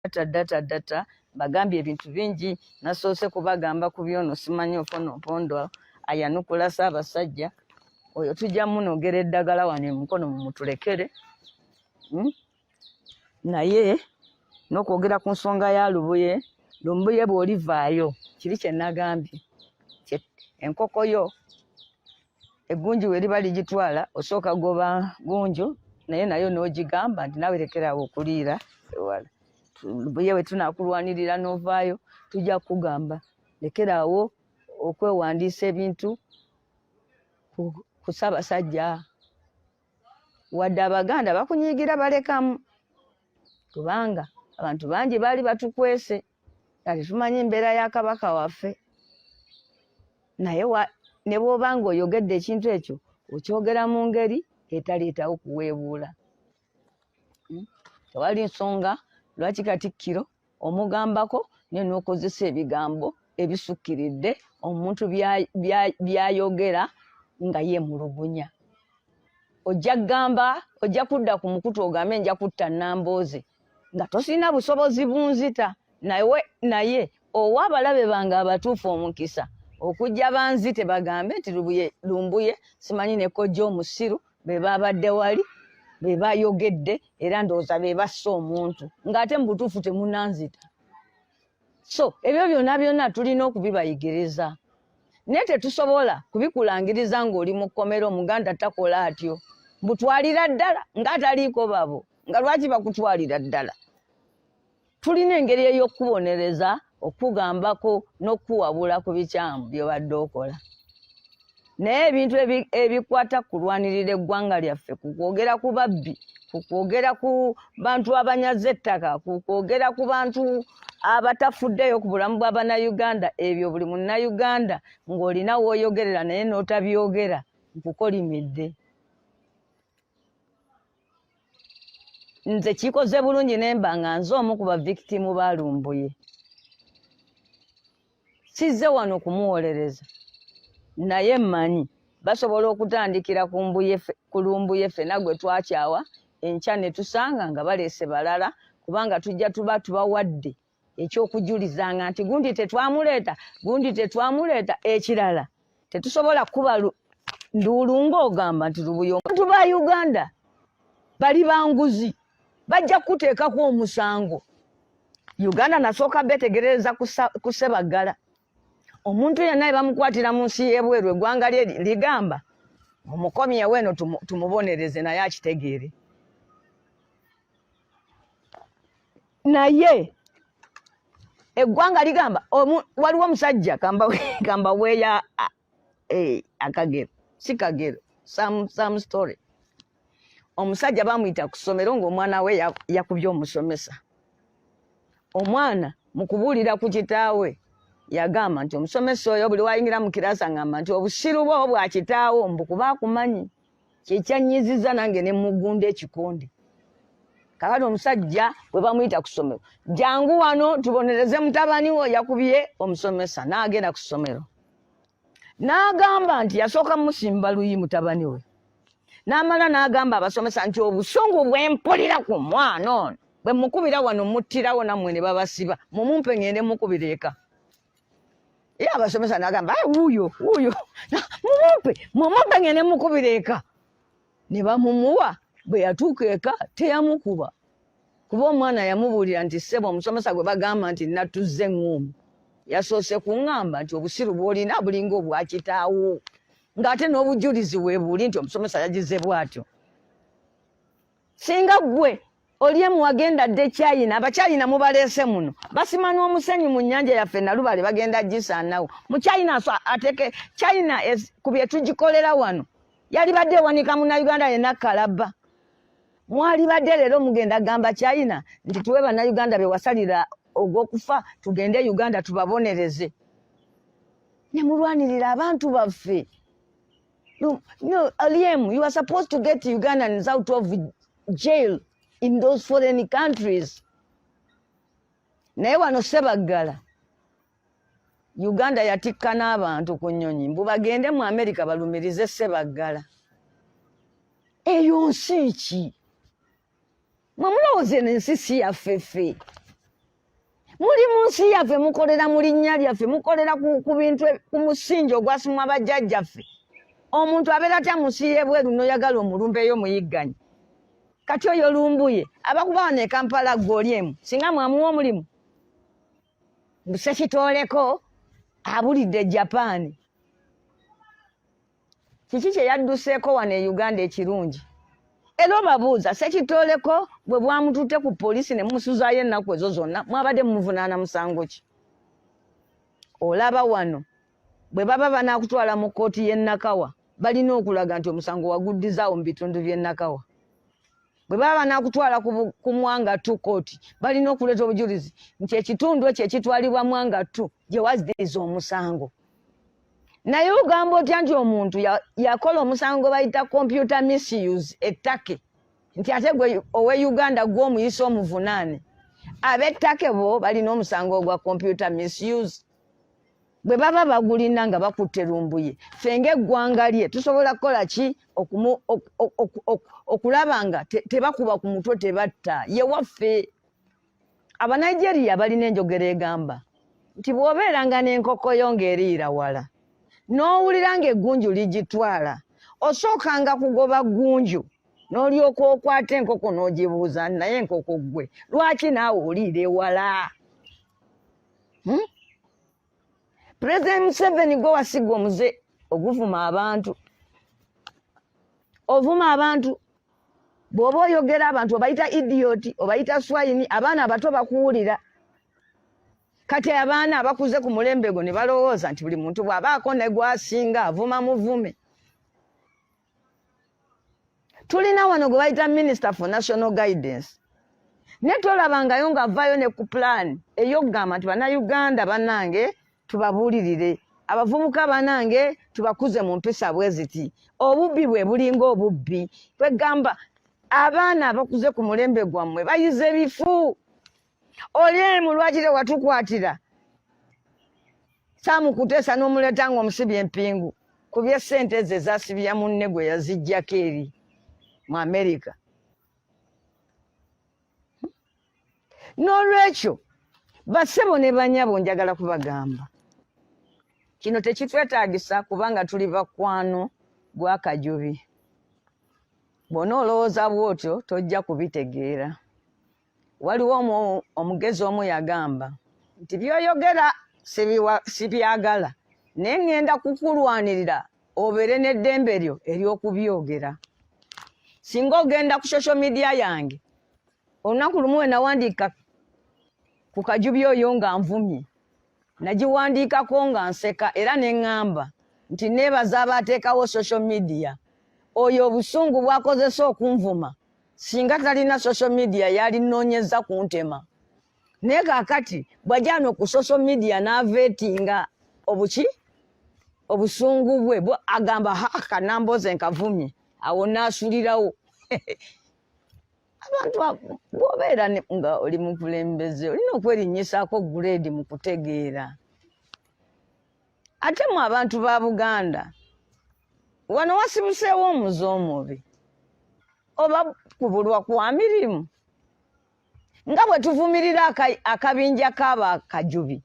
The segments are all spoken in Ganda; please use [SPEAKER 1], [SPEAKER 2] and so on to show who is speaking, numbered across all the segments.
[SPEAKER 1] Data data data mbagambye ebintu bingi nasoose kubagamba ku byono simanyi ofono mpondo ayanukula Ssaabasajja oyo tujja munogera eddagala wano emukono mumutulekere Naye n'okwogera ku nsonga ya Lubuye, Lumbuye bw'olivaayo kiri kye nagambye enkoko yo eggunju we liba ligitwala osooka goba gunju naye nayo n'ogigamba nti nawe lekeraawo okuliira ewala. Ye bwe tunaakulwanirira n'ovaayo tujja kukugamba lekeraawo okwewandiisa ebintu ku Ssaabasajja. Wadde Abaganda bakunyiigira balekamu kubanga abantu bangi baali batukwese nga tetumanyi mbeera ya Kabaka waffe, naye ne bw'oba ng'oyogedde ekintu ekyo okyogera mu ngeri etaleetawo kuweebuula. Tewali nsonga lwaki Katikkiro omugambako naye n'okozesa ebigambo ebisukkiridde omuntu by'ayogera nga yeemulugunya. Ojja kugamba, ojja kudda ku mukutu ogambe nja kutta Nambooze nga tosirina busobozi bunzita, naye owa abalabe bange abatuufu omukisa okujja banzite bagambe nti Lumbuye simanyi ne kojja omusiru be babadde wali be bayogedde era ndowooza be basse omuntu ng'ate mu butuufu temunanzita. So ebyo byonna byonna tulina okubibayigiriza, naye tetusobola kubikulangiriza ng'oli mu kkomera. Omuganda takola atyo, mbutwalira ddala ng'ataliiko babo, nga lwaki bakutwalira ddala? Tulina engeri ey'okukubonereza, okukugambako n'okukuwabula ku bikyamu by'obadde okola. Naye ebintu ebikwata ku kulwanirira eggwanga lyaffe, ku kwogera ku babbi, ku kwogera ku bantu abanyaze ettaka, ku kwogera ku bantu abatafuddeyo ku bulamu bwa Bannayuganda, ebyo buli Munnayuganda ng'olina w'oyogerera naye n'otabyogera, nkukolimidde. Nze kikoze bulungi ne mba nga nze omu ku bavikitimu ba Lumbuye. Sizze wano kumuwolereza, naye mmanyi basobola okutandikira ku Lumbuye ffena gwe twakyawa, enkya ne tusanga nga baleese balala, kubanga tujja tuba tubawadde eky'okujulizanga nti gundi tetwamuleeta, gundi tetwamuleeta. Ekirala, tetusobola kukuba nduulu ng'ogamba nti Lubuye. Abantu ba Uganda bali banguzi, bajja kukuteekako omusango. Uganda nasooka betegerereza ku Ssebaggala. Omuntu yenna bamukwatira mu nsi y'ebweru, eggwanga lye ligamba omukomyewo eno tumubonereze naye akitegeere. Naye eggwanga ligamba waliwo omusajja kambaweeya akagero, si kagero, some story. Omusajja bamuyita ku ssomero ng'omwana we yakubye omusomesa. Omwana mu kubuulira ku kitaawe yagamba nti omusomesa oyo buli wayingira mu kirasa ngamba nti obusiru bwo bwa kitaawo, mbu kuba akumanyi kyekyanyiziza nange ne mugunda ekikonde. Kakati omusajja bwe bamuyita ku ssomero, jangu wano tubonereze mutabani wo yakubye omusomesa. N'agenda ku ssomero n'agamba nti yasooka musimba luyi mutabani we, n'amala n'agamba abasomesa nti obusungu bwe mpulira ku mwana ono bwe mukubira wano muttirawo nammwe ne babasiba, mumumpe ngende mukubira eka. Ye abasomesa n'agamba ayi wuuyo wuuyo, mumumpe mumumpe ngende mukubira eka. Ne bamumuwa. Bwe yatuuka eka teyamukuba, kuba omwana yamubuulira nti ssebo omusomesa gwe bagamba nti natuzze eŋŋuumu yasoose kuŋŋamba nti obusiru bw'olina bulinga obwa kitaawo, ng'ate n'obujulizi weebuuli nti omusomesa yagize bw'atyo. Singa ggwe oli emu wagenda dde China, Abachina mubaleese muno basima n'omusenyu mu nnyanja yaffe Nalubale, bagenda gisaanawo mu China. So ateke China ku bye tugikolera wano yalibadde ewanika Munnayuganda yenna kalabba. Mwalibadde leero mugenda gamba China nti tuwe Bannayuganda be wasalira ogw'okufa tugende Uganda tubabonereze, ne mulwanirira abantu baffe. No, no, Aliem, you are supposed to get Ugandans out of jail in those foreign countries. Naye wano Ssebaggala, Uganda yatikka n'abantu ku nnyonyi mbu bagende mu Amerika balumirize Ssebaggala. Eyo nsi ki? Mwe mulowooza eno ensi si yaffe ffe? Muli mu nsi yaffe, mukolera mu linnya lyaffe, mukolera ku bintu, ku musingi ogwasimwa bajjajjaffe. Omuntu abeera atya mu nsi y'ebweru n'oyagala omulumbeeyo muyigganyi? Kati oyo Lumbuye abakuba wano e Kampala gwe oli emu singa mwamuwa omulimu. Ssekitooleko abulidde Japan. Kiki kye yadduseeko wano e Uganda ekirungi? Era obabuuza, Ssekitooleko bwe bwamututte ku poliisi ne mumusuzaayo ennaku ezo zonna, mwabadde mumuvunaana musango ki? Olaba wano bwe baba banaakutwala mu kkooti y'e Nakawa, balina okulaga nti omusango waguddizaawo mu bitundu by'e Nakawa. Bwe baba banaakutwala ku Mwanga 2 kooti, balina okuleeta obujulizi nti ekitundu ekyo ekitwalibwa Mwanga 2 gye waziddiza omusango. Naye ogamba otya nti omuntu yakola omusango gwe bayita computer misuse e Turkey, nti ate gwe owe Uganda gwe omuyise omuvunaane? Ab'e Turkey bo balina omusango ogwa computer misuse? Bwe baba bagulina nga bakutte Lumbuye, ffe ng'eggwanga lye tusobola kukola ki okulaba nga tebakuba ku mutwe, tebatta ye waffe? Abanigeria balina enjogera egamba nti bw'obeeranga n'enkoko yo ng'eriira wala n'owulira ng'eggunju ligitwala, osookanga kugoba ggunju n'olyoka okwata enkoko n'ogibuuza, naye enkoko ggwe lwaki naawe oliira ewala? President Museveni, gwe wasiga omuze oguvuma abantu. Ovuma abantu, bw'oba oyogera abantu obayita idiot, obayita swine. Abaana abato bakuwulira. Kati abaana abakuze ku mulembe gwo ne balowooza nti buli muntu bw'abaako ne gwasinga avuma muvume. Tulina wano gwe bayita Minister for National Guidance, ne tolabangayo ng'avaayo ne ku plan ey'okugamba nti Bannayuganda bannange, tubabuulirire, abavubuka banange, tubakuze mu mpisa bwe ziti, obubbi bwe bulinga obubbi. Kwegamba abaana abakuze ku mulembe gwammwe bayize bifu. Oli emu lwaki tewatukwatira Sam Kuteesa n'omuleeta ng'omusibya empingu ku by'essente ezo ezasibya munne gwe yaziggyako eri mu Amerika? N'olwekyo bassebo ne banyabo, njagala kubagamba kino tekitwetaagisa, kubanga tuli bakwano gwa Kajubi. Bw'ona olowooza bw'otyo tojja kubitegeera. Waliwo omugezi omu yagamba nti by'oyogera sibyagala, naye ŋŋenda kukulwanirira obeere n'eddembe lyo ery'okubyogera. Singa ogenda ku social media yange, olunaku lumu we nawandiika ku Kajubi oyo nga nvumye, nagiwandiikako nga nseka era ne ŋŋamba nti neebaza abaateekawo social media. Oyo obusungu bw'akozesa okunvuma, singa talina social media yalinoonyeza kuntema. Naye kaakati bw'ajja no ku social media n'aveetinga obuki obusungu bwe, agamba ha kanamboze nkavumye, awo naasulirawo abantu. Bw'obeera nga oli mukulembeze, olina okwerinnyisaako guleedi mu kutegeera. Ate mu abantu ba Buganda wano wasibuseewo omuze omubi oba kubulwa kwa mirimu, nga bwe tuvumirira akabinja k'abakajubi,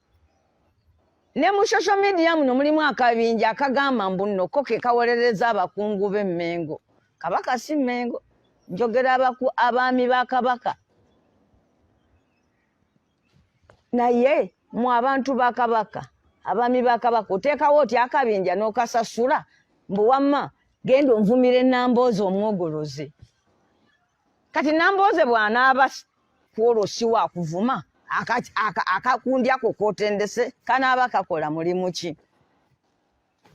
[SPEAKER 1] ne mu social media muno mulimu akabinja akagamba mbu nno ko ke kawolereza abakungu b'Emmengo. Kabaka si Mmengo, njogera abaami ba Kabaka. Naye mu abantu ba Kabaka, abaami ba Kabaka, oteekawo otya akabinja n'okasasula mbu wamma genda onvumira Enamboozi omwogoloze? Kati Nambooze bw'anaaba kwolwo si wakuvuma, akakundi ako kotendese kanaaba kakola mulimu ki?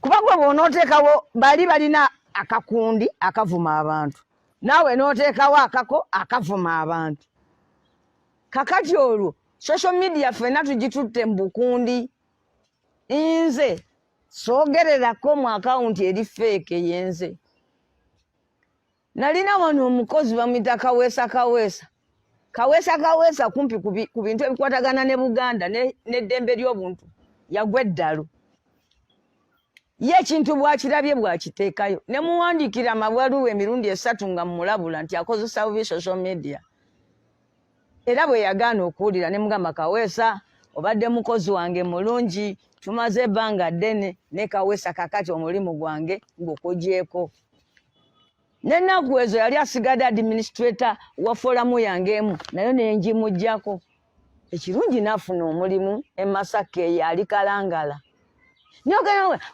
[SPEAKER 1] Kuba gwe bw'onooteekawo, bali balina akakundi akavuma abantu, naawe n'oteekawo akako akavuma abantu. Kakati olwo social media ffenna tugitutte mu bukundi. Nze soogererako mu akawunti eri fake yenze. Nalina wano omukozi bamuyita Kaweesa. Kaweesa, Kaweesa, Kaweesa kumpi ku bintu ebikwatagana ne Buganda n'eddembe ly'obuntu yagwa eddalu. Ye ekintu bwakirabye bwakiteekayo, ne muwandiikira amabaluwa emirundi 3 nga mmulabula nti akozesa bubi social media. Era bwe yagaana okuwulira ne mugamba, Kaweesa, Obadde mukozi wange mulungi, tumaze ebbanga ddene ne Kaweesa, kakati omulimu gwange ngukugyeko. N'ennaku ezo yali asigadde administrator wa forum yange emu, nayo nengimuggyako. Ekirungi n'afuna omulimu e Masaka eyo ali Kalangala.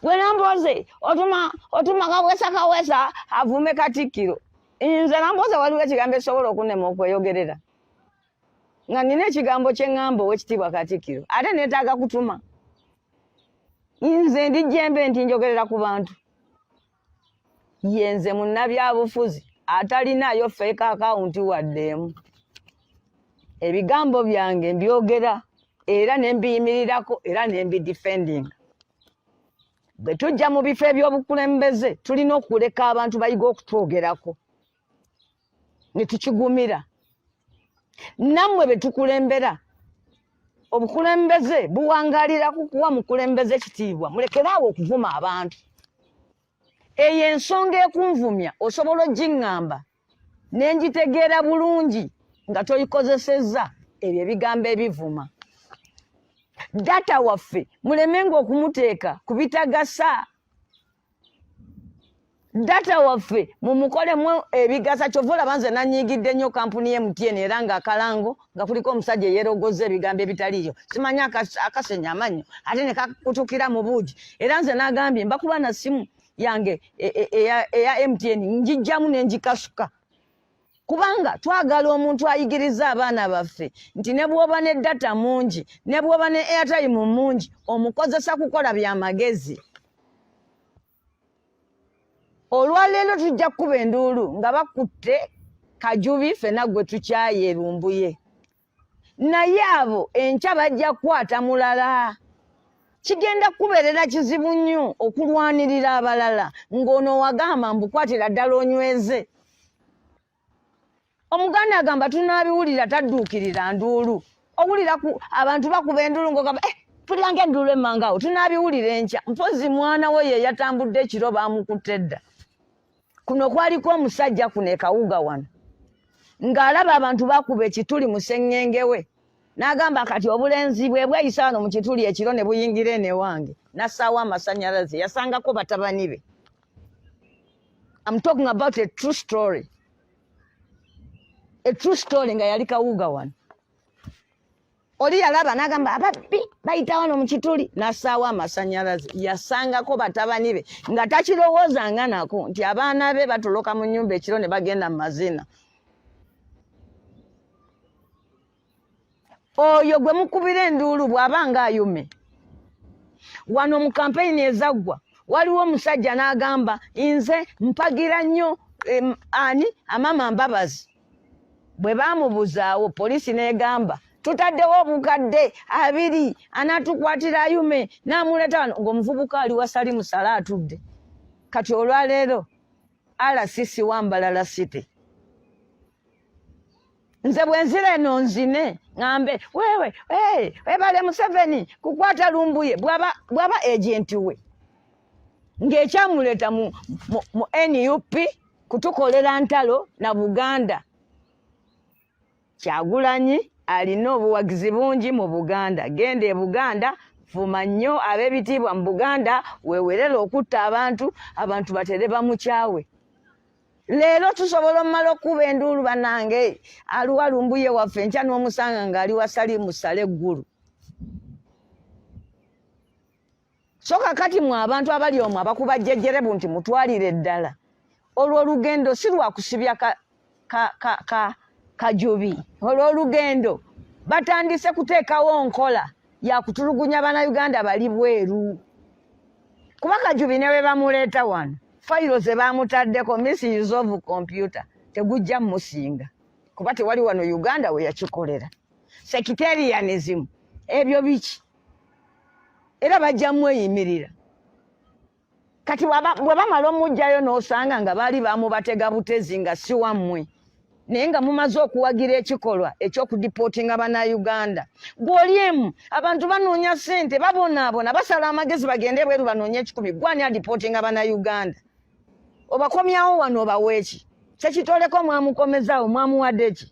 [SPEAKER 1] Gwe Nambooze otuma Kaweesa, Kaweesa avume Katikkiro. Nze Nambooze waliwo ekigambo ekisobola okunnema okweyogerera, nga nina ekigambo kye ŋŋamba ow'ekitiibwa Katikkiro, ate neetaaga kutuma. Nze ndi jjembe nti njogerera ku bantu. Ye nze munnabyabufuzi atalinaayo fake account wadde emu. Ebigambo byange mbyogera era ne mbiyimirirako era ne mbidefendinga. Bwe tujja mu bifo eby'obukulembeze tulina okuleka abantu bayiga okutwogerako ne tukigumira. Nammwe be tukulembera, obukulembeze buwangalira ku kuwa mukulembeze ekitiibwa. Mulekere awo okuvuma abantu. Eyo ensonga ekunvumya osobola ogiŋŋamba ne ngitegeera bulungi nga toyikozesezza ebyo ebigambo ebivuma. Data waffe mulemenga okumuteeka ku bitagasa. Data waffe mumukolemu ebigasa. Kyova olaba nze nanyiigidde nnyo kampuni ye MTN, era nga akalango nga kuliko omusajja eyeerogozza ebigambo ebitaliiyo, simanyi akasenya amannyo ate ne kakutukira mu buugi. Era nze nagambye mbakuba na simu yange eya MTN njijjamu ne njikasuka, kubanga twagala omuntu ayigiriza abaana baffe nti ne bw'oba ne data mungi, ne bw'oba ne airtime mungi, omukozesa kukola byamagezi. Olwaleero tujja kukuba enduulu nga bakutte Kajubi, ffenna gwe tukyaye Lumbuye, naye abo enkya bajja kukwata mulala. Kigenda kukubeerera kizibu nnyo okulwanirira abalala ng'ono wagamba mbukwatira ddala onyweze. Omuganda agamba tunaabiwulira tadduukirira nduulu. Owulira abantu bakuba enduulu ng'ogamba mpulira ng'enduulu emmanga awo, tunaabiwulira enkya. Mpozi mwana we ye yatambudde ekiro baamukutte dda. Kuno kwaliko omusajja kuno e Kawuga wano ng'alaba abantu bakuba ekituli mu sseŋŋenge we, n'agamba kati obulenzi bwe bweyisa wano mu kituli ekiro ne buyingira eno ewange, n'assaawo amasannyalaze, yasangako batabani be. I'm talking about a true story. A true story nga yali Kawuga wano. Oli yalaba n'agamba ababbi bayita wano mu kituli, n'assaawo amasannyalaze, yasangako batabani be nga takirowoozanga nako nti abaana be batoloka mu nnyumba ekiro ne bagenda mu mazina. Oyo gwe mukubira enduulu bw'aba nga ayume. Wano mu kampeyini ezaggwa waliwo omusajja n'agamba nze mpagira nnyo ani Amama Mbabazi. Bwe baamubuzaawo poliisi n'egamba tutaddewo obukadde 20 anaatukwatira Ayume n'amuleeta wano, ng'omuvubuka ali wasali musala atudde. Kati olwaleero RCC wa Mbarara City, nze bwe nzira eno nzine ŋŋambe wewe webale Museveni kukwata Lumbuye, bw'aba agent we ng'ekyamuleeta mu NUP kutukolera ntalo na Buganda. Kyagulanyi alina obuwagizi bungi mu Buganda. Genda e Buganda, vuma nnyo ab'ebitiibwa mu Buganda, weewerere okutta abantu, abantu batere bamukyawe. Leero tusobola omumala okukuba enduulu bannange aluwa Lumbuye waffe, enkya n'omusanga ng'ali wasali musale eggulu. So kakati mwe abantu abali omwo abakuba jjejjerebu nti mutwalire ddala olwo olugendo si lwakusibya Kajubi. Olwo olugendo batandise kuteekawo nkola ya kutulugunya Bannayuganda bali bweru, kuba Kajubi ne bwe bamuleeta wano, fayiro ze bamutaddeko misuse of computer tegujja musinga, kuba tewali wano Uganda we yakikolera. Sectarianism ebyo biki, era bajja mweyimirira. Kati bwe bamala omuggyayo n'osanga nga baali bamubatega butezi nga si wammwe, naye nga mumaze okuwagira ekikolwa eky'okudipootinga Bannayuganda. Gw'oli emu abantu banoonya ssente, babonaabona, basala amagezi bagende ebweru banoonye 1,000. Gwani adipootinga Bannayuganda? Obakomyawo wano obaweeki? Sekitoleko mwamukomezaawo, mwamuwadde ki?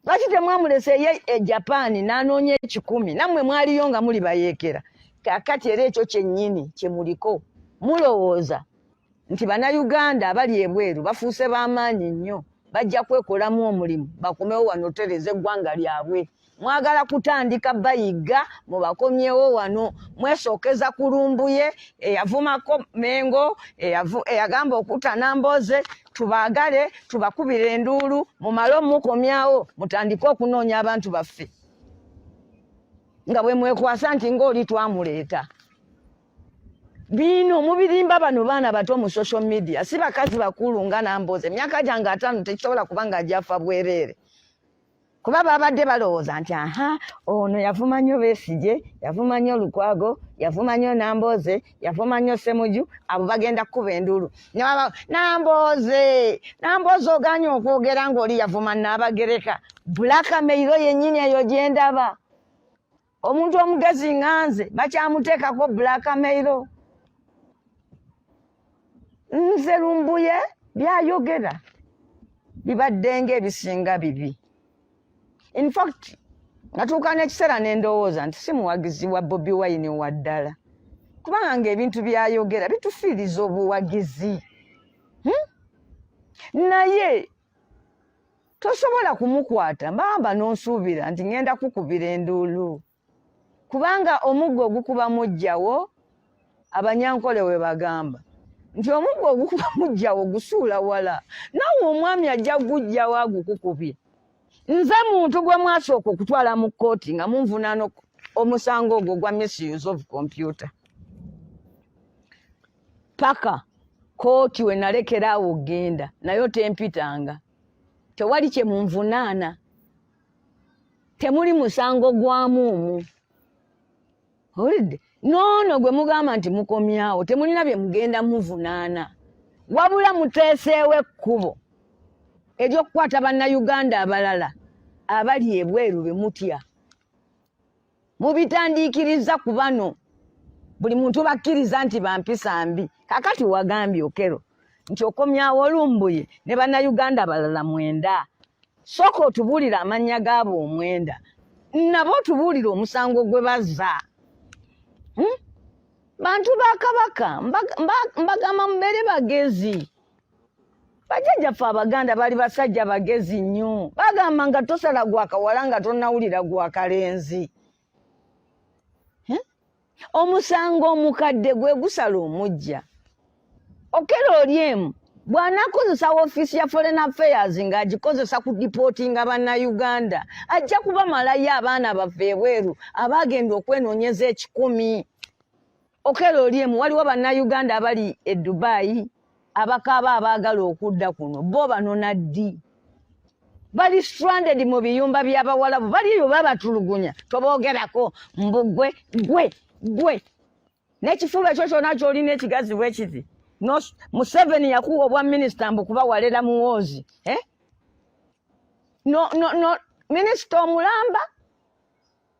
[SPEAKER 1] Lwaki temwamulese ye e Japan n'anoonya ekikumi? Nammwe mwaliyo nga muli bayeekera. Kaakati era ekyo kyennyini kye muliko. Mulowooza nti Bannayuganda abali ebweru bafuuse b'amaanyi nnyo, bajja kwekolamu omulimu bakomewo wano otereeza eggwanga lyabwe. Mwagala kutandika bayigga mubakomyewo wano. Mwesookeza ku Lumbuye eyavumako Mengo, eyagamba okutta Nambooze, tubaagale tubakubire enduulu mumale omukomyawo mutandike okunoonya abantu baffe nga bwe mwekwasa nti ng'oli twamuleeta. Bino mubirimba bano baana bato mu social media, si bakazi bakulu nga Nambooze. Emyaka gyange 50 tekisobola kuba nga gyafa bwereere, kuba babadde balowooza nti aha, ono yavuma nnyo Besigye, yavuma nnyo Lukwago, yavuma nnyo Nambooze, yavuma nnyo Ssemuju, abo bagenda kukuba enduulu. Nambooze, Nambooze oganye okwogera ng'oli yavuma Nnaabagereka. Blackmail yennyini eyo gye ndaba. Omuntu omugezi nga nze bakyamuteekako blackmail. Nze Lumbuye byayogera bibadde ng'ebisinga bibi. In fact, natuuka n'ekiseera ne ndowooza nti si muwagizi wa Bobi Wine wa ddala, kubanga ng'ebintu byayogera bitufiiriza obuwagizi. Naye tosobola kumukwata mbamba n'onsuubira nti ŋŋenda kukubira enduulu, kubanga omuggo ogukuba mujjawo, Abanyankole we bagamba nti omuggo ogukuba mujjawo gusuula wala, naawe omwami ajja gujjawo agukukubye. Nze muntu gwe mwasooka okutwala mu kkooti nga munvunaana omusango ogwo ogwa misuse of computer, paka kkooti we nalekera awo okugenda nayo tempitanga. Tewali kye munvunaana, temuli musango gwamuumu. Owulidde? Noono gwe mugamba nti mukomyawo, temulina bye mugenda muvunaana, wabula muteeseewo ekkubo ery'okukwata Bannayuganda abalala abali ebweru be mutya. Mubitandiikiriza ku bano, buli muntu bakkiriza nti bampisa mbi. Kakati wagambye Okello nti okomyawo Lumbuye ne Bannayuganda abalala 9. Sooka otubuulire amannya gaabo 9, nabo otubuulire omusango gwe bazza. Bantu ba Kabaka mbagamba mubeere bagezi. Bajjajjaffe Abaganda bali basajja bagezi nnyo, bagamba nga tosala gwa kawala nga tonnawulira gwa kalenzi. Omusango omukadde gwe gusala omujja. Okello Oryem bw'anaakozesa woofiisi ya Foreign Affairs ng'agikozesa ku dipootinga Bannayuganda, ajja kubamalayo abaana baffe ebweru abaagenda okwenoonyeza ekikumi. Okello Oryem, waliwo Bannayuganda abali e Dubai abakaaba abaagala okudda kuno, bo banona ddi? Bali stranded mu biyumba by'Abawalabu, bali eyo babatulugunya, toboogerako. Mbu gwe gwe gwe n'ekifuba ekyo kyonna ky'olina ekigazi bwe kiti. No, Museveni yakuwa obwa minisita mbu kuba walera Muwoozi, eh? No, no, no, minisita omulamba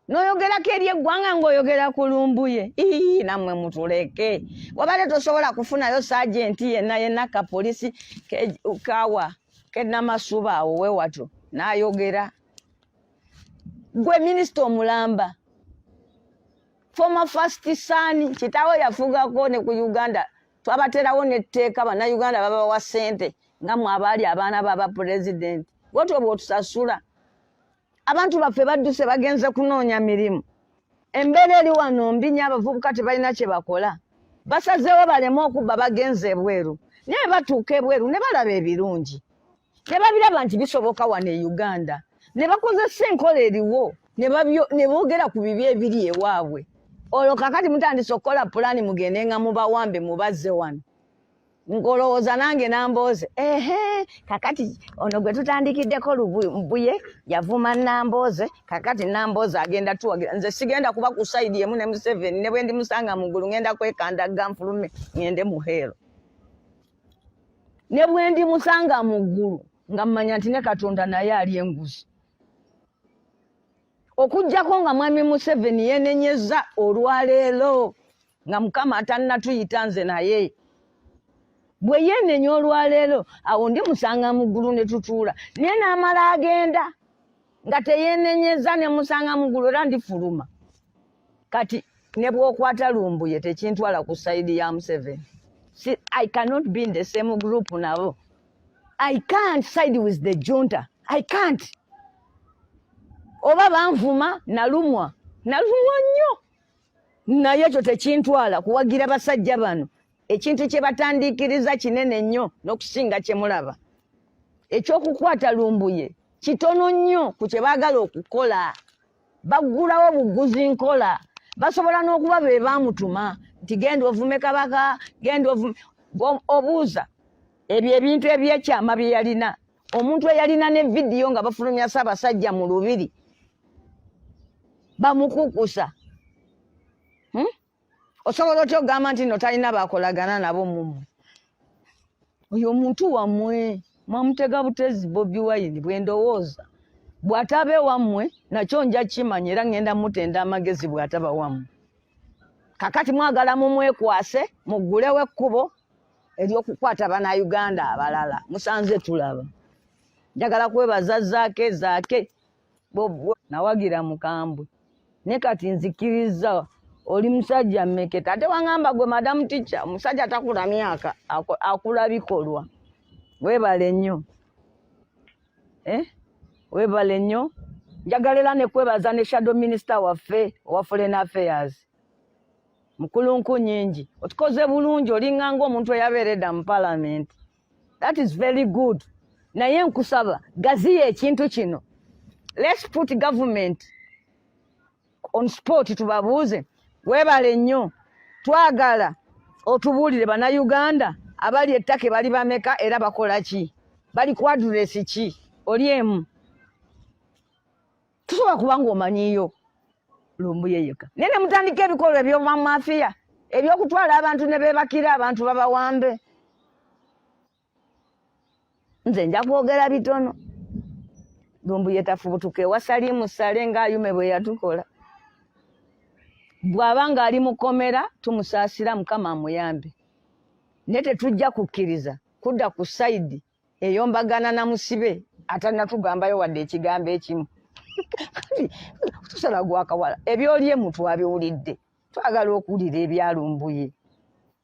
[SPEAKER 1] n'oyogerako eri eggwanga ng'oyogera ku Lumbuye. Ii, nammwe mutuleke. Wabadde tosobola kufunayo saajenti yenna yenna ka polisi kawa kenamasuba awo wewato n'ayogera. Gwe minisita omulamba, former first son, kitaawe yafugako ne ku Uganda, twabaterawo n'etteeka, Bannayuganda babawa ssente nga mwe abaali abaana b'aba pulezidenti. Bwotyo bw'otusasula. Abantu baffe badduse bagenze kunoonya mirimu. Embeera eri wano mbi nnyo, abavubuka tebalina kye bakola, basazeewo baleme okubba, bagenze ebweru. Naye batuuka ebweru ne balaba ebirungi, ne babiraba nti bisoboka wano e Uganda, ne bakozesa enkola eriwo ne boogera ku bibi ebiri ewaabwe. Olwo kakati mutandise okukola pulaani mugende nga mubawambe mubazze wano. Ng'olowooza nange Nambooze, ehe, kakati ono gwe tutandikiddeko Lumbuye yavuma Nambooze, kakati Nambooze agenda tuwagira. Nze sigenda kuba ku sayidi emu ne Museveni, ne bwe ndimusanga mu ggulu ngenda kwekandagga nfulume ngende mu heero. Ne bwe ndimusanga mu ggulu nga mmanya nti ne Katonda naye ali enguzi. Okuggyako nga Mwami Museveni yeenenyezza olwaleero nga Mukama atannatuyita nze naye bwe yeenenya olwaleero, awo ndimusanga mu ggulu ne tutuula naye n'amala agenda. Nga teyenenyeza ne musanga mugulu era ndifuluma. Kati ne bw'okwata Lumbuye tekintwala ku side ya Museveni. See, I cannot be in the same group nabo. I can't side with the junta. I can't. Oba banvuma, nalumwa, nalumwa nnyo, naye ekyo tekintwala kuwagira basajja bano. Ekintu kye batandiikiriza kinene nnyo n'okusinga kye mulaba. Ekyokukwata Lumbuye kitono nnyo ku kye baagala okukola. Baggulawo buguzi nkola. Basobola n'okuba be baamutuma nti genda ovume Kabaka, genda ovume. Obuuza ebyo ebintu ebyekyama bye yalina, omuntu eyalina ne vidiyo nga bafulumya Ssaabasajja mu lubiri bamukukusa, Osobola otya okugamba nti no talina bakolagana nabo mumwe? Oyo omuntu wammwe mwamutega butezi Bobi Wine. Bwe ndowooza, bw'ataba ewammwe nakyo nja kimanya, era ngenda mutenda amagezi bw'ataba wammwe. Kakati mwagala mumwekwase muggulewo ekkubo ery'okukwata Bannayuganda abalala. Musanze tulaba. Njagala kwebaza Zaake. Zaake nawagira mukambwe, ne kati nzikiriza oli musajja mmeketa. Ate waŋŋamba gwe madamu ticca, omusajja takula myaka, akula bikolwa. Weebale nnyo, eh? Weebale nnyo. Njagala era nekwebaza ne shadow minister waffe owa foreign affairs, Mukulunku nyingi. Otukoze bulungi, olinganga omuntu eyabeera edda mu parliament. That is very good. Naye nkusaba gaziya ekintu kino. Let's put government on spot, tubabuuze. Weebale nnyo. Twagala otubuulire Bannayuganda abali e Turkey bali bameka era bakola ki, bali ku address ki? Oli emu tusobola kuba ng'omanyiyo Lumbuye yekka, naye ne mutandika ebikolwa eby'obwamafiya ebyokutwala abantu ne beebakira abantu babawambe. Nze nja kwogera bitono. Lumbuye tafubutuka ewa Salimu Sale ng'Ayume bwe yatukola. Bw'aba ng'ali mukomera, tumusaasira, Mukama amuyambe, naye tetujja kukkiriza kudda ku side eyombagana na musibe atanatugambayo wadde ekigambo ekimu. Kati tusala gwakawala. Ebyolyemu twabiwulidde, twagala okuwulira ebyalumbuye,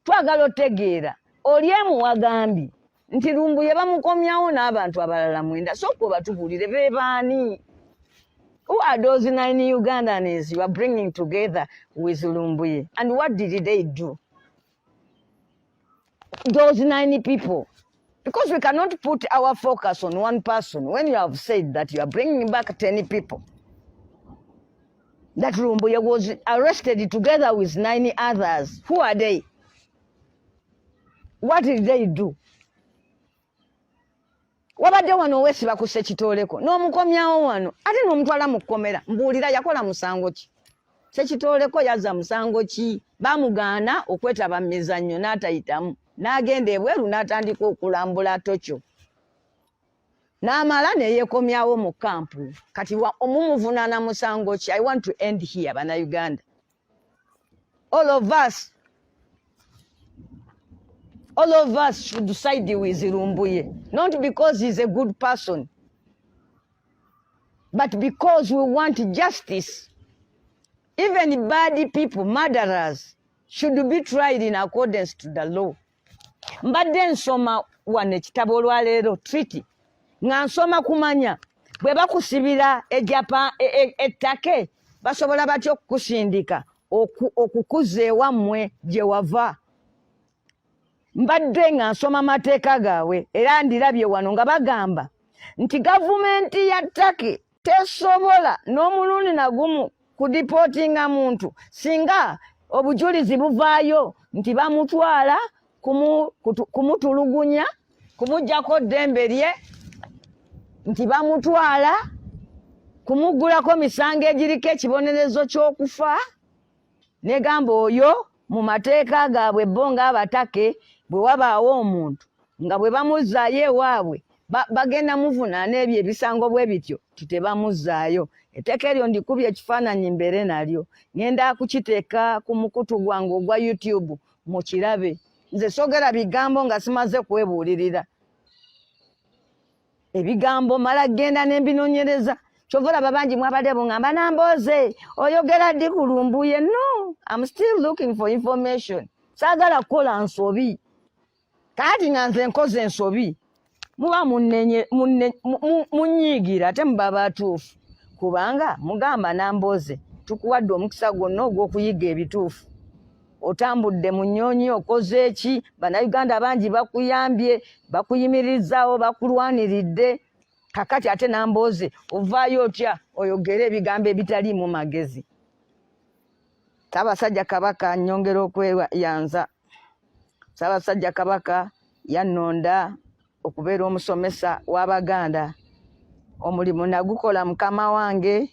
[SPEAKER 1] twagala otegeera. Olyemu wagambye nti Lumbuye bamukomyawo n'abantu abalala mwenda. Sooka obatubuulire bebaani. Who are those nine Ugandans you are bringing together with Lumbuye, and what did they do, those nine people? Because we cannot put our focus on one person when you have said that you are bringing back 10 people, that Lumbuye was arrested together with nine others. Who are they? What did they do? Wabadde wano weesiba ku Ssekitooleko n'omukomyawo wano ate n'omutwala mu kkomera. Mbuulira, yakola musango ki Ssekitooleko? Yazza musango ki? Bamugaana okwetaba mu mizannyo n'atayitamu, n'agenda ebweru n'atandika okulambula tokyo, n'amala neyeekomyawo mu camp. Kati omumuvunaana musango ki? I want to end here. Bannayuganda, all of us, all of us should side with Lumbuye, not because he's a good person, but because we want justice. Even bad people, murderers, should be tried in accordance to the law. Mbadde nsoma wano ekitabo olwaleero, treaty, nga nsoma kumanya bwe bakusibira ejapa ettake basobola batya okukusindika okukuza ewammwe gye wava. Mbadde nga nsoma amateeka gaabwe era ndirabye wano nga bagamba nti gavumenti ya Turkey tesobola n'omulundi nagumu kudeportinga muntu singa obujulizi buvaayo nti bamutwala kumutulugunya, kumuggyako ddembe lye, nti bamutwala kumuggulako misango egiriko ekibonerezo ky'okufa. Negamba oyo mu mateeka gaabwe bo ng'Abatake, bwe wabaawo omuntu nga bwe bamuzzaayo ewaabwe bagenda muvunaana ebyo ebisango bwe bityo, ti tebamuzzaayo. Etteeka eryo ndikubye ekifaananyi mbeere nalyo, ŋŋenda kukiteeka ku mukutu gwange ogwa YouTube mukirabe. Nze sogera bigambo nga simaze kwebuulirira. Ebigambo mala genda ne mbinoonyereza. Kyova olaba bangi mwabadde bungamba, "Nambooze, oyogera ddi ku Lumbuye?" No, I'm still looking for information. Saagala kukola nsobi. Kaati nga nze nkoze ensobi, muba munyiigira, ate muba batuufu, kubanga mugamba, "Nambooze, tukuwadde omukisa gwonna ogw'okuyiga ebituufu. Otambudde mu nnyonyi, okoze eki, Bannayuganda bangi bakuyambye, bakuyimirizaawo, bakulwaniridde. Kakati ate Nambooze ovaayo otya oyogere ebigambo ebitaliimu magezi?" Ssaabasajja Kabaka, nnyongera okweyanza. Ssaabasajja Kabaka yannonda okubeera omusomesa w'Abaganda. Omulimu nagukola, mukama wange.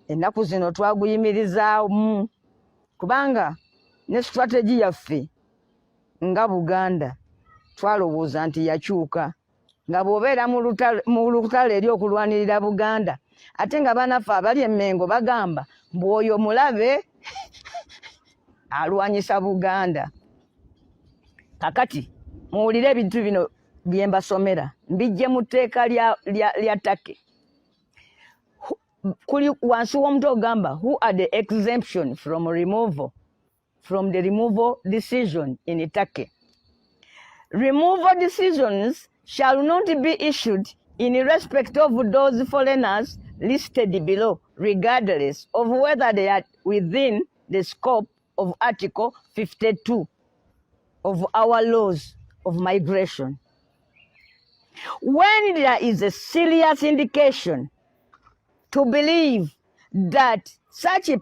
[SPEAKER 1] Ennaku zino twaguyimirizaamu kubanga ne strategy yaffe nga Buganda twalowooza nti yakyuka, nga bw'obeera mu lutalo eri okulwanirira Buganda, ate nga banaffe abali Emmengo bagamba mbu oyo mulabe alwanyisa Buganda. Kakati muwulire ebintu bino bye mbasomera, mbijje mu tteeka lya Turkey. Kuli wansi w'omutwe ogamba, "Who are the exemption from removal, from the removal decision in Turkey?" Removal decisions shall not be issued in respect of those foreigners listed below, regardless of whether they are within the scope of Article 52 of our laws of migration. When there is a serious indication to believe that such a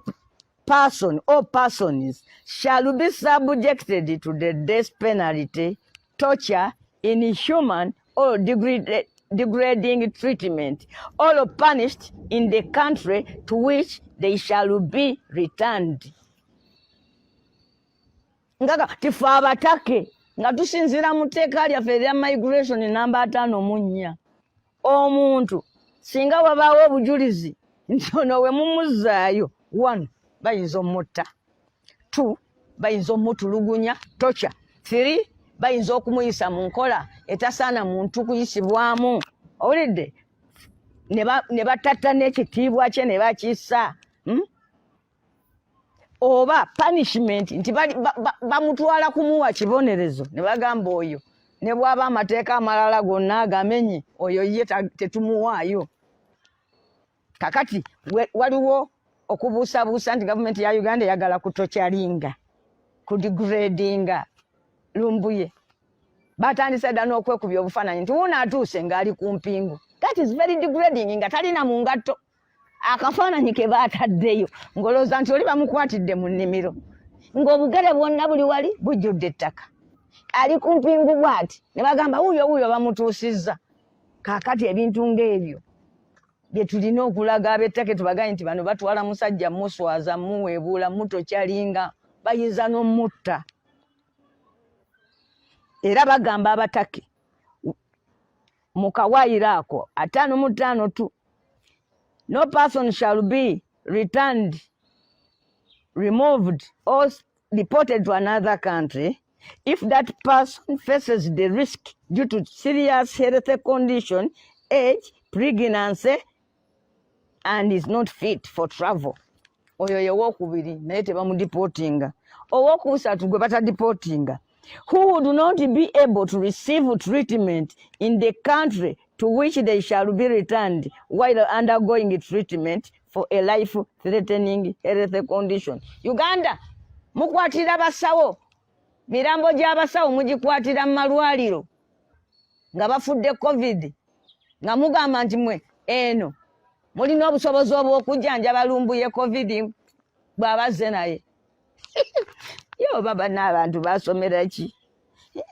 [SPEAKER 1] person or persons shall be subjected to the death penalty, torture, inhuman or degrading treatment, or punished in the country to which they shall be returned. Ngaga tife Abaturkey, nga tusinziira mu tteeka lyaffe erya migration namba 54, omuntu singa wabaawo obujulizi nti ono we mumuzzaayo, one, bayinza omutta, two, bayinza omutulugunya, torture, three, bayinza okumuyisa mu nkola etasaana muntu kuyisibwamu, owulidde, ne batatta n'ekitiibwa kye ne bakissa, Oba punishment nti bamutwala kumuwa kibonerezo, ne bagamba oyo ne bw'aba amateeka amalala gonna agamenye, oyo ye tetumuwaayo. Kakati waliwo okubuusabuusa nti gavumenti ya Uganda eyagala kutorturinga, kudegradinga Lumbuye. Batandise dda n'okwekubya obufaananyi nti wuno atuuse ng'ali ku mpingu. That is very degrading, nga talina mu ngatto. Akafaananyi ke baataddeyo ng'olowooza nti oli bamukwatidde mu nnimiro, ng'obugere bwonna buli wali bujjudde ettaka, ali ku mpingu bw'ati, ne bagamba wuuyo wuuyo bamutuusizza. Kaakati ebintu ng'ebyo bye tulina okulaga ab'e Turkey, tubagambye nti bano batwala musajja muswaza, muweebuula, mutorturinga, bayinza n'omutta. Era bagamba Abaturkey mu kawaayiro ako 55(2), no person shall be returned, removed or deported to another country if that person faces the risk due to serious health condition, age, pregnancy and is not fit for travel. Oyo ye wookubiri, naye tebamudeportinga. Owokusatu gwe batadeportinga, who would not be able to receive treatment in the country to which they shall be returned while undergoing treatment for a life threatening health condition. Uganda mukwatira basawo, mirambo gy'abasawo mugikwatira mu malwaliro nga bafudde COVID, nga mugamba nti mwe eno mulina obusobozi obw'okujjanjaba Lumbuye COVID bw'abazze naye. Ye oba bana abantu basomera ki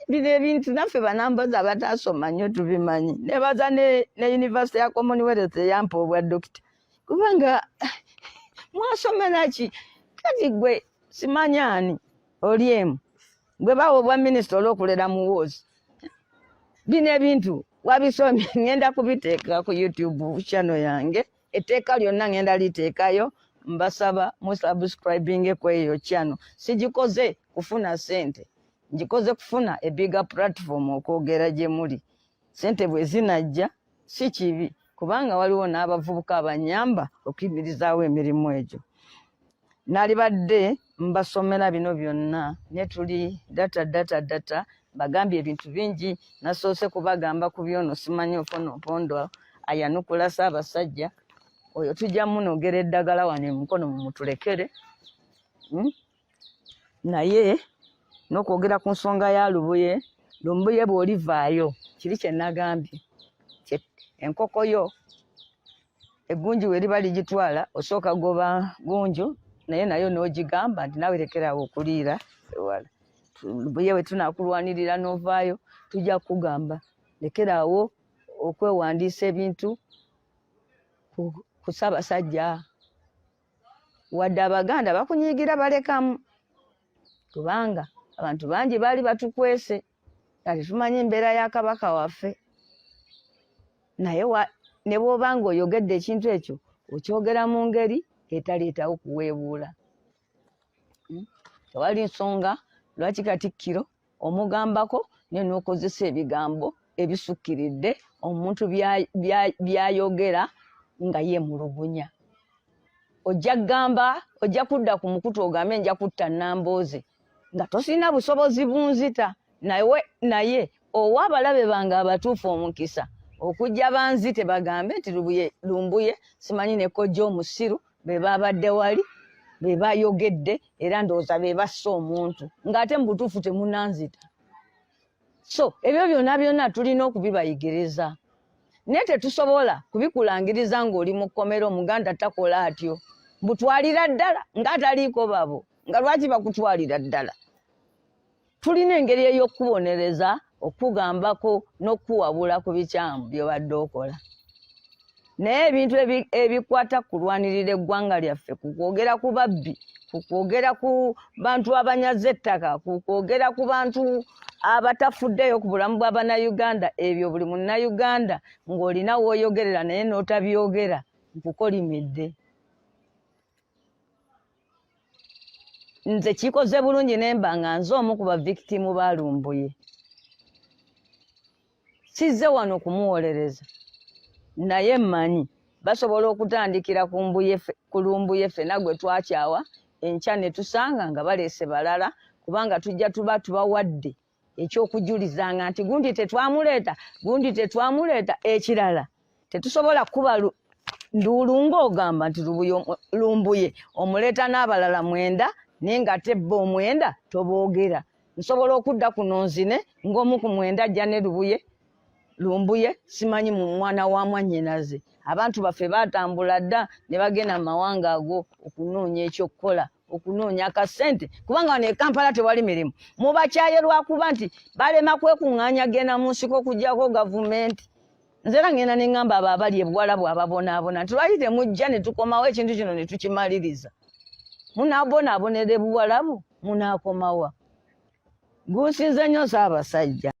[SPEAKER 1] bino ebintu? Naffe Banambozi abatasoma nnyo tubimanyi. Nebaza ne University ya Commonwealth eyampa obwa dokita, kubanga mwasomera ki? Kati gwe simanyi ani oli emu gwe bawa obwa minisita olw'okulera Muwoozi, bino ebintu wabisomye? Ngenda kubiteeka ku YouTube channel yange. Etteeka lyonna ngenda liteekayo. Mbasaba musubscribinge ku eyo channel. Sigikoze kufuna ssente, ngikoze kufuna a bigger platform okwogera gye muli. Sente bwe zinajja si kibi. kubanga waliwo n'abavubuka abanyamba okuyimirizaawo emirimu egyo. Nalibadde mbasomera bino byonna ne tuli data data data, mbagambye ebintu bingi. Nasoose kubagamba ku byono simanyi Ofono Opondo ayanukula Ssaabasajja oyo, tujja munogera eddagala wano emukono mumutulekere. Naye n'okwogera ku nsonga ya Lubuye, Lumbuye bw'olivaayo kiri kye nagambye, enkoko yo eggunju we liba ligitwala osooka goba gunju, naye nayo n'ogigamba nti naawe lekeraawo okuliira ewala. Lubuye we tunaakulwanirira n'ovaayo, tujja kukugamba lekeraawo okwewandiisa ebintu ku Ssaabasajja. Wadde Abaganda bakunyiigira balekamu, kubanga abantu bangi baali batukwese nga tetumanyi mbeera ya Kabaka waffe. Naye ne bw'oba ng'oyogedde ekintu ekyo, okyogera mu ngeri etaleetawo kuweebuula. Tewali nsonga lwaki Katikkiro omugambako naye n'okozesa ebigambo ebisukkiridde omuntu by'ayogera nga yeemulugunya. Ojja kugamba, ojja kudda ku mukutu ogambe nja kutta Nambooze nga tosirina busobozi bunzita, naye owa abalabe bange abatuufu omukisa okujja banzite, bagambe nti Lumbuye simanyi ne kojja omusiru be babadde wali be bayogedde, era ndowooza be basse omuntu, ng'ate mu butuufu temunanzita. So ebyo byonna byonna tulina okubibayigiriza, naye tetusobola kubikulangiriza ng'oli mu kkomera. Omuganda takola atyo, mbutwalira ddala ng'ataliiko babo, nga lwaki bakutwalira ddala? Tulina engeri ey'okukubonereza, okukugambako n'okukuwabula ku bikyamu by'obadde okola. Naye ebintu ebikwata ku kulwanirira eggwanga lyaffe, ku kwogera ku babbi, ku kwogera ku bantu abanyaza ettaka, ku kwogera ku bantu abatafuddeyo ku bulamu bwa Bannayuganda, ebyo buli Munnayuganda ng'olina w'oyogerera naye n'otabyogera, nkukolimidde. Nze kikoze bulungi ne mba nga nze omu ku bavikitimu ba Lumbuye. Sizze wano kumuwolereza, naye mmanyi basobola okutandikira ku Lumbuye ffenna gwe twakyawa, enkya ne tusanga nga baleese balala, kubanga tujja tuba tubawadde ekyokujulizanga nti gundi tetwamuleeta, gundi tetwamuleeta. Ekirala, tetusobola kukuba nduulu ng'ogamba nti Lumbuye omuleeta n'abalala 9, naye nga ate bo 9 toboogera. Nsobola okudda kuno nzine ng'omu ku 9 ajja ne Lubuye, Lumbuye simanyi mu mwana wa mwannyinaze. Abantu baffe baatambula dda ne bagenda mu mawanga ago okunoonya ekyokukola, okunoonya akasente, kubanga wano e Kampala tewali mirimu. Mubakyaye lwakuba nti balema kwekuŋŋaanya genda mu nsiko okuggyako gavumenti. Nze era ngenda ne ŋŋamba abo abali ebuwalabu ababonaabona nti lwaki temujja ne tukomawo ekintu kino ne tukimaliriza? Munaabonaabonera ebuwalabu, munaakomawa? Gunsinze nnyo Ssaabasajja.